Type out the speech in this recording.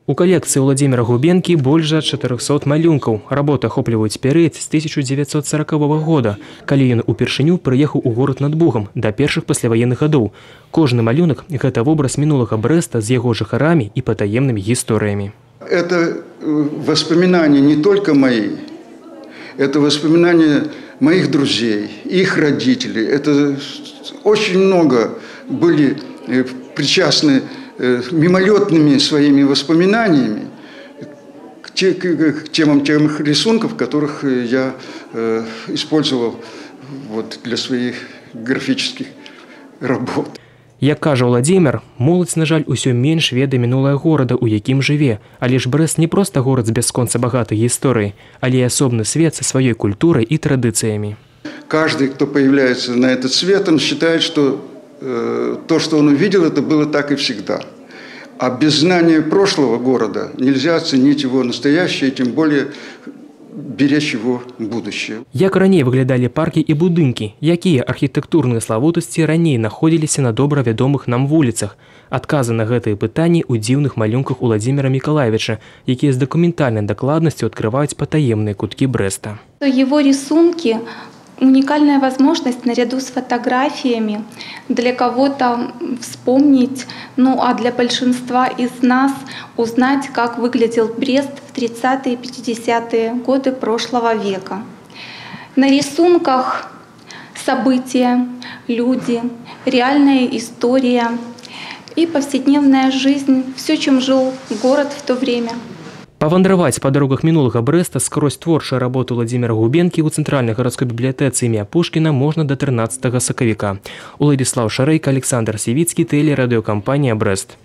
У калекцыі Уладзіміра Губенкі больш за 400 малюнкаў. Работы ахопліваюць перыяд з 1940 года, калі ён упершыню прыехаў у горад над Бугам да першых пасляваенных гадоў. Кожны малюнак гэта вобраз мінулага Брэста з яго жыхарамі і патаемнымі гісторыямі. Это воспоминания не только мои, это воспоминания моих друзей, их родителей. Это очень много были причастны мимолетными своими воспоминаниями к темам тех рисунков, которых я использовал вот для своих графических работ. Як кажа Уладзімір, моладзь, на жаль, усё менш ведае мінулае горада, у якім жыве. Але ж Брэст не проста горад з бясконца багатай гісторыяй, але і асобны свет са сваёй культурай і традыцыямі. Каждый, кто появляется на этот свет, он считает, что то, что он увидел, это было так и всегда. А без знания прошлого города нельзя оценить его настоящее, тем более беречь его будущее. Як раней выглядалі паркі і будынкі, якія архітэктурныя славутасці раней находзіліся на добра вядомых нам вуліцах? Адказы на гэтыя пытанні ў дзіўных малюнках Уладзіміра Мікалаевіча, якія з дакументальнай дакладнасцю адкрываюць патаемныя куткі Брэста. Его рисунки — уникальная возможность наряду с фотографиями для кого-то вспомнить, ну а для большинства из нас узнать, как выглядел Брест в 30-е и 50-е годы прошлого века. На рисунках события, люди, реальная история и повседневная жизнь, все, чем жил город в то время. Павандраваць па дарогах мінулага Брэста скрозь творчыя работы Уладзіміра Губенкі ў цэнтральнай гарадской бібліятэцы імя Пушкіна можна да 13 сакавіка. Уладзіслаў Шарэйка, Аляксандр Сівіцкі, тэлерадыёкампанія «Брэст».